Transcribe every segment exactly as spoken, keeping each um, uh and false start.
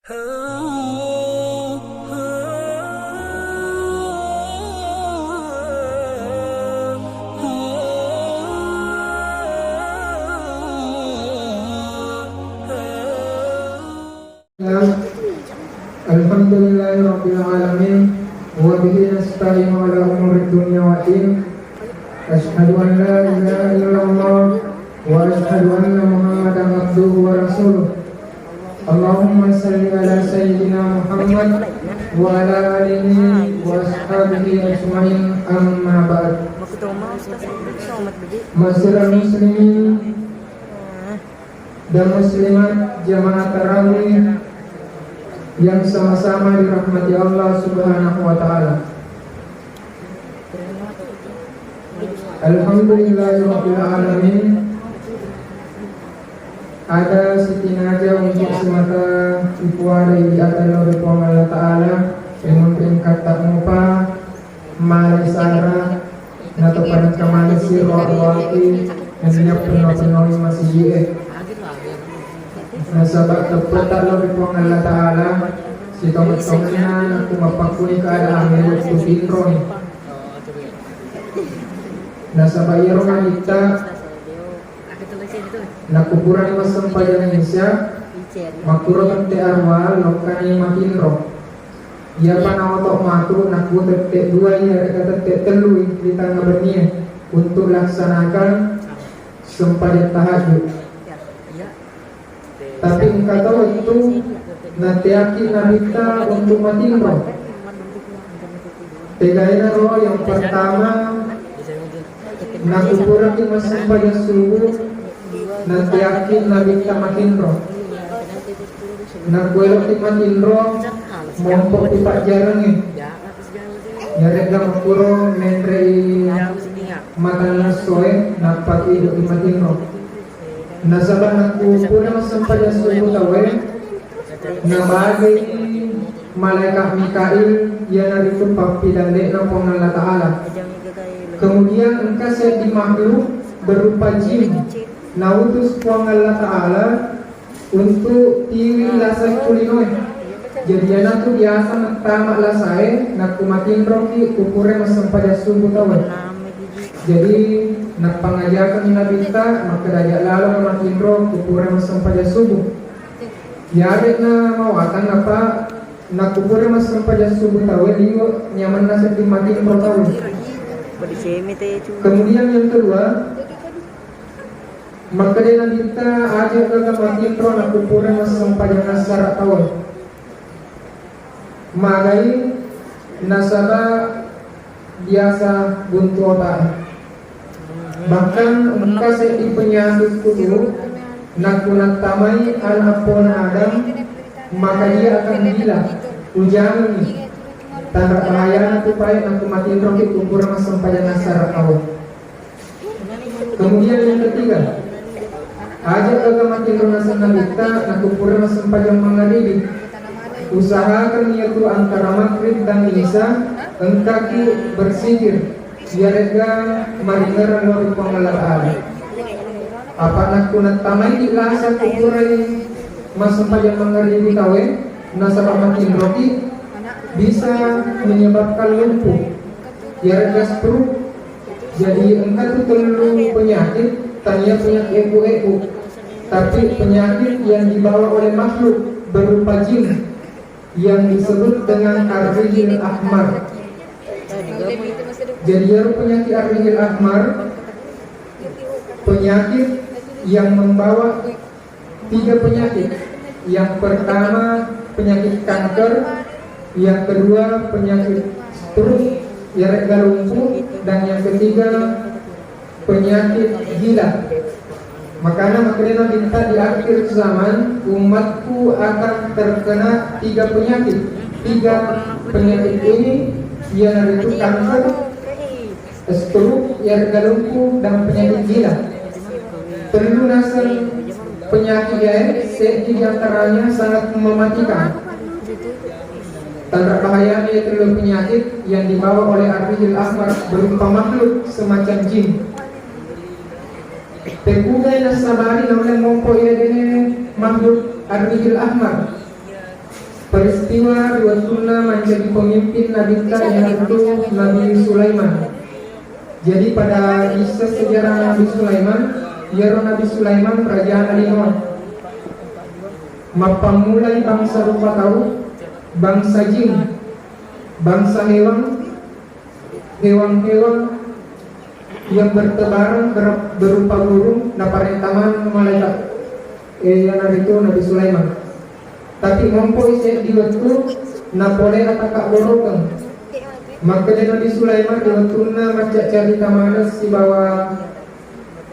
Alhamdulillahirabbil alamin, wa bihi nasta'inu ala umuri dunya wa din. Asyhadu an la ilaha illallah wa asyhadu anna Muhammadan abduhu wa rasuluh. Allahumma salli ala sayyidina Muhammad wa ala alihi wa ashabihi ajmain, amma ba'd. Ma'asyiral muslimin dan muslimat jamaah tarawih yang sama-sama dirahmati Allah Subhanahu wa taala. Alhamdulillahirabbil alamin. Ada sitinaja untuk semata ipuadai di atas Puang Allah Ta'ala, yang mungkin kata mupa, mala sara, nato pada kamali siro awaki, nanti penuh-penuh masih. Nasaba teppetta lao ri Puang Allah Ta'ala, sitongeng-tongenna nakku mappakkuni keadaan e wettu tinroni. Nasaba iyaro nabitta nakku purani massempajang Isya, makkuro tette arwa lokkani matinro. Iyapa naoto matu nakku tette dua iya rega tette tellu ri tangnga bennie untuk laksanakan sempajang tahajud. Tapi engka to wettu nateaki nabitta untuk matinro. Tegaena ro yang pertama, nakku puraki massempajang subuh, nateaki nabitta matinro. Nakku eloki matinro, mompoki pajjarengnge. Yaregga makkuro menrei matanna essoe, nappaki iduki matinro. Nasaba nakku pura massempajang subuh tauwe, nabagei malaeka Mikail, iyanaritu pappidalle'na Puang Allah Ta'ala. Kemudian engka seddi makhluk berupa jin nautus Puang Allah Ta'ala untuk tiwi lasai kulinoe. Jadi iyanatu biasa mattama lasae, nakku matinroki kupure massempajang subuh tauwe. Jadi nappangajakanni nabitta, makkeda aja lalo matinro kupure massempajang subuh. Yare'na mawatang apa nakku pura massempajang subuh tauwe liwe nyamenna sedding matinro tauwe. Kemudian yang kedua, makkeda nabitta aja gaga matinro nakku pura massempajang assara tauwe. Magai nasaba biasa buntu otak. Bahkan engka seddi penyakit kutu nakku nattamai anak pona Adam, maka dia akan gila. Ujangenni. Tanda bahayana tu pae nakku matinroki kupura massempajang assara tauwe. Kemudian yang ketiga, aja gaga matinro naseng nabitta nakku pura massempajang mangaribi. Usahakan yaitu antara maghrib dan isya engkaki berzikir, iyaregga maringerang lao ri Puang Allah Ta'ala. Apa nakku nattamai lasa kupurai massempajang mangaribi tauwe, nasaba matinroki bisa menyebabkan lumpuh, iyaregga stroke. Jadi engka tu tellu penyakit, tania penyakit ebu-ebu, tapi penyakit yang dibawa oleh makhluk berupa jin yang disebut dengan Ar-Rihil Ahmar. Jadi iyaro penyakit Ar-Rihil Ahmar, penyakit yang membawa tiga penyakit. Yang pertama penyakit kanker, yang kedua penyakit stroke, iyaregga lumpuh, dan yang ketiga penyakit gila. Makana makkedai Nabitta, di akhir zaman umatku akan terkena tiga penyakit. Tiga penyakit ini iyanaritu kanker, stroke, iyaregga lumpuh, dan penyakit gila. Tellu naseng penyakit iyae, seddi di antaranya sangat mematikan. Tanda bahayanya tellu penyakit yang dibawa oleh Ar-Rihil Ahmar berupa makhluk semacam jin. Pekkugai nassabari naulle mompo iya dene makhluk Ar-Rihil Ahmar. Istimewa ri wettunna mancaji pemimpin Nabitta, iyanaritu Nabi Sulaiman. Jadi, pada isseng sejarah Nabi Sulaiman, iyaro Nabi Sulaiman rajana linoe. Mappammulai bangsa rupa tau, bangsa jin, bangsa hewan, hewan-hewan yang bertebaran ber-, berupa burung, naparenta maneng malaikat, eh, iyanaritu Nabi Sulaiman. Tapi mompo i seddi wettu napole atakabborokeng. Makkeda Nabi Sulaiman ri wettunna maccaccarita maneng sibawa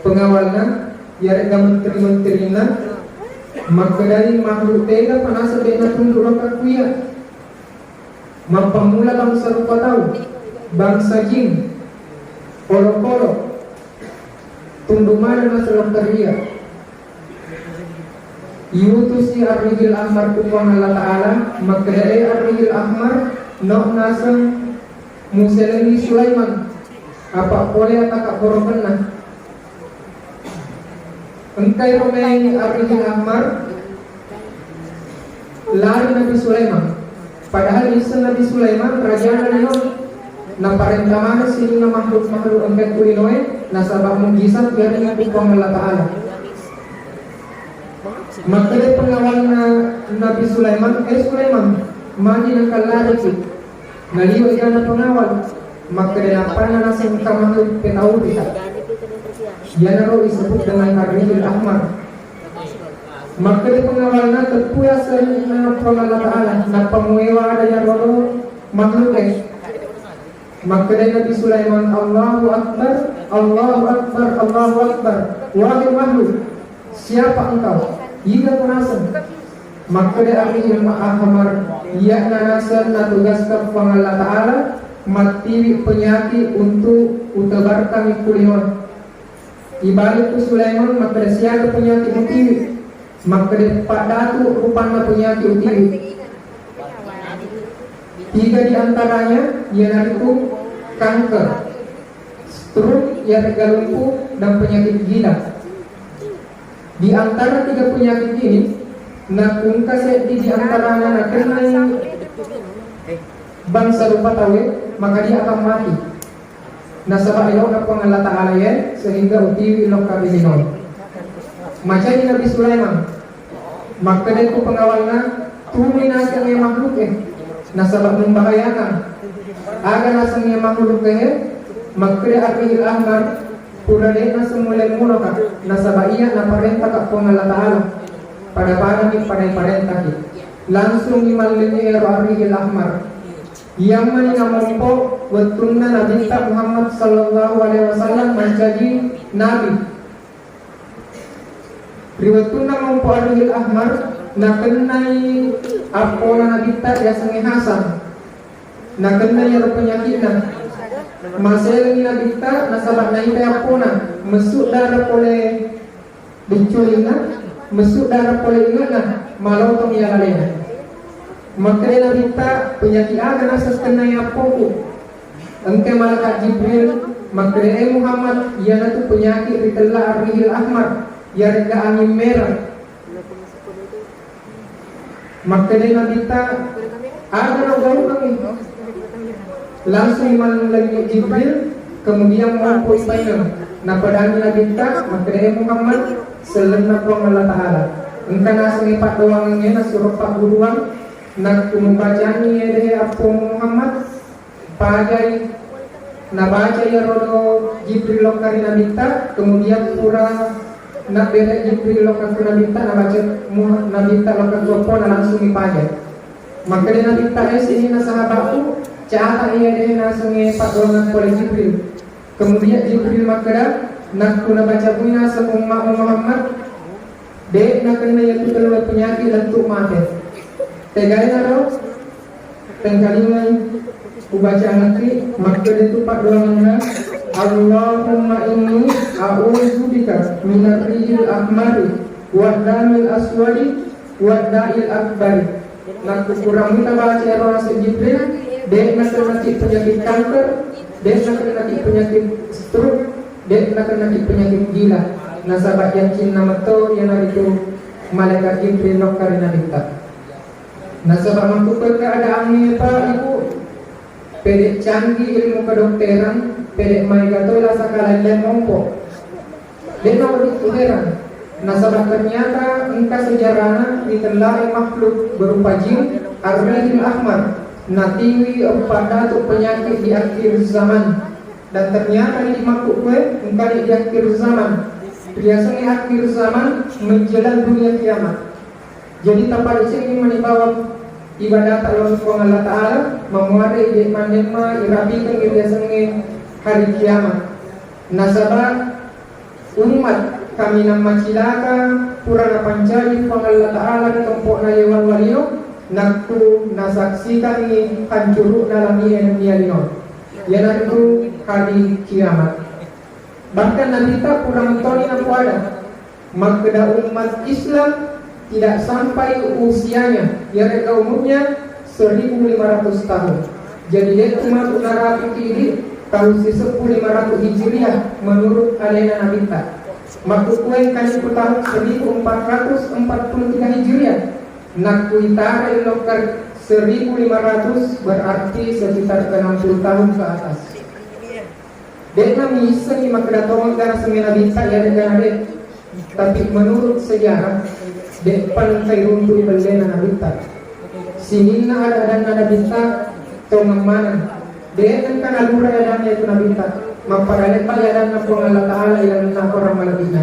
pengawalna, iyare'ga menteri-menterina, makkedai, "Makhluk tega pa naseng de' natunduk lokka kuya?" Mappammula bangsa rupa tau, bangsa jin, olokolo, tunduk maneng naseng lokka ri iyya. Iutusi Ar-Rihil Ahmar ku Puang Allah Ta'ala, makkeda, "E Ar-Rihil Ahmar, no naseng muselengi Sulaiman, apa pole atakaborokenna." Engkai ro mai Ar-Rihil Ahmar, lari Nabi Sulaiman. Padahal isseng Nabi Sulaiman rajana linoe. Naparenta maneng sininna makhluk-makhluk engka ku linoe, nasaba mujizat iyarengnge ku Puang Allah Ta'ala. Makkeda pengawalna Nabi Sulaiman, "E Sulaiman, magi nengka lariki?" Naliwe' egana pengawal, makkeda, "Nappanna naseng engka makhluk petaurita." Iyanaro disebut dengan Ar-Rihil Ahmar. Makkeda pengawalna, "Teppui asenna Puang Allah Ta'ala, nappa muewa ada iyaro makhluk e." Makkeda Nabi Sulaiman, "Allahu Akbar, Allahu Akbar, Allahu Akbar. Wahai makhluk, siapa engkau? Iga ko naseng?" Makkeda Ar-Rihil Ahmar, "Iyana naseng natugaskan Puang Allah Ta'ala mattiwi penyakit untuk utebarkan ku linoe." Ibalik ku Sulaiman, makkeda, "Siaga penyakit mutiwi?" Makkeda, "Paddatu rupanna penyakit utiwi. Tiga di antaranya, iyanaritu kanker, stroke, iyare'ga lumpuh, dan penyakit gila." Di antara tiga penyakit ini, nakungka seddi di antarana nakennai bangsa rupa tauwe, maka dia akan mati. Nasaba elo'na Puang Allah Ta'ala iye, sehingga utiwi lokka ri linoe. Macai Nabi Sulaiman, makkeda ku pengawalna, "Tumi naseng e makhluk e, nasaba membahayakan." Aga naseng e makhluk e, makkeda Ar-Rihil Ahmar, "Pura de' naseng mulle munoka, nasaba iya naparentaka Puang Allah Ta'ala. Pada-padami pada iparentaki." Langsung imallengngi ero Ar-Rihil Ahmar. Iyammani namompo wettunna Nabitta Muhammad sallallahu alaihi wasallam mancaji nabi. Ri wettunna mompo Ar-Rihil Ahmar, nakennai appona Nabitta riasengnge Hasan. Nakennai ero penyakitna. Maselengi Nabitta nasaba naitai appona, messu dara pole bicculinna, messu dara pole inge'na, malotong iya lalena. Makkeda Nabitta, "Penyakit aga naseng kennai appoku?" Engka malaikat Jibril makkeda, "E Muhammad, iyanatu penyakit ritella Ar-Rihil Ahmar, iyare'ga angin merah." Makkeda Nabitta, "Aga nagaukengngi?" Langsung imallengngi Jibril, kemudian mompo ipaimeng. Napadangi Nabitta, makkeda, "E Muhammad, sellenna Puang Allah Ta'ala. Engka nasengngi paddoangengnge nasuro pagguruang, nakku mubacanni ede appomu Muhammad, pajai." Nabaca iyarodo Jibril lokka ri Nabitta, kemudian pura nabbere Jibril lokka ku Nabitta, nabaca mu-, Nabitta lokka ku appona, langsung ipajai. Makkeda Nabitta, "E sininna sahabatku, catat iya de nasengnge paddoangeng pole Jibril." Kemudian Jibril makkeda, "Nakku nabaca mui naseng ummatmu Muhammad, de nakenna iyatu tellue penyakit lettu mate." Tegainaro, tengkalingai, ubacangekki, makkeda tu paddoangenna, "Allahumma inni a'udzubika minar rihil ahmari wad damil aswadi wad da'il akbari." Nakku pura muta baca ero naseng Jibril, de nakennaki penyakit kanker, de nakennaki penyakit stroke, de nakennaki penyakit gila. Nasaba yakinna metto iyanaritu malaikat Jibril lokka ri Nabitta. Nasaba makkukue keadaangnge, Pak, Ibu, pede canggih ilmu kedokteran, pede maega toi lasa kalalleng mompo. De'na wedding tuherang, nasaba ternyata engka sejarahna ritellae makhluk berupa jin, Ar-Rihil Ahmar, natiwi empat datu penyakit di akhir zaman. Dan ternyata idi makkukue engkani di akhir zaman. Riasengnge akhir zaman menjelang dunia kiamat. Jadi tapadecengi mani bawang ibadata lao ri Puang Allah Ta'ala, mamuare ide mannemma irapikengngi riasengnge hari kiamat. Nasaba umat kaminang macilaka pura napancaji Puang Allah Ta'ala ri tompo'na yewang walino, nakku nasaksikangngi hancuru'na lamie nennia lino. Iyanaritu hari kiamat. Bahkan Nabitta pura mentoni napuada, makkeda umat Islam tidak sampai usianya, iyare'ga umurnya seribu lima ratus tahun. Jadi, de'tu matu narapiki idi tahun sisebbu lima ratus Hijriah menurut alena Nabitta. Makkukue engkani ku tahun seribu empat ratus empat puluh tiga Hijriah, nakkuitara ilokka seribu lima ratus, berarti sekitar enam puluh tahun ke atas. De'na miissengngi makkeda tongeng gana semme Nabitta iyare'ga de'. Tapi menurut sejarah, de'pa engkai runtu'i bellena Nabitta. Sininna ada-adanna Nabitta tongeng maneng. De' engka nalura adanna itu Nabitta. Mappada le'ba adanna Puang Allah Ta'ala ilalenna akorang malebbi'na.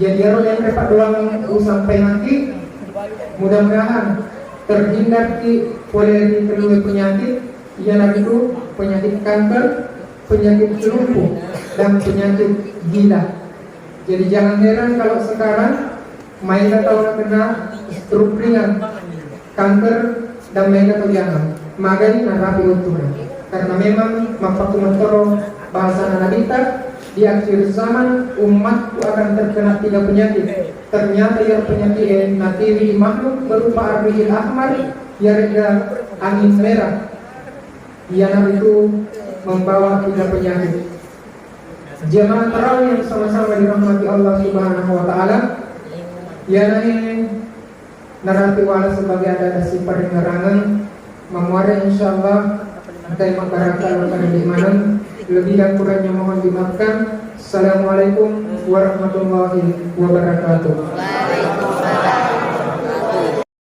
Jadi iyaro denre paddoangeng usampaingakki, mudah-mudahan terhindarki pole ri tellue penyakit, iyanaritu penyakit kanker, penyakit lumpuh, dan penyakit gila. Jadi jangan heran kalau sekarang maega tau nakena stroke ringan, kanker, dan maega tau jangang. Magani narapi wettuna. Karena memang mappakkumettoro bahasana Nabitta, di akhir zaman umatku akan terkena tiga penyakit. Ternyata yang penyakit natiwi makhluk berupa Ar-Rihil Ahmar, iyare'ga angin merah. Iyanaritu membawa tiga penyakit. Jemaah tarawih yang sama-sama dirahmati Allah Subhanahu wa Ta'ala, iyanae narapi wala sebagai ada-ada siparengerangeng, mamuare insyaallah engkai mabbarakka lokka dede maneng. Lebih dan kurangnya mohon dimaafkan. Assalamualaikum warahmatullahi wabarakatuh.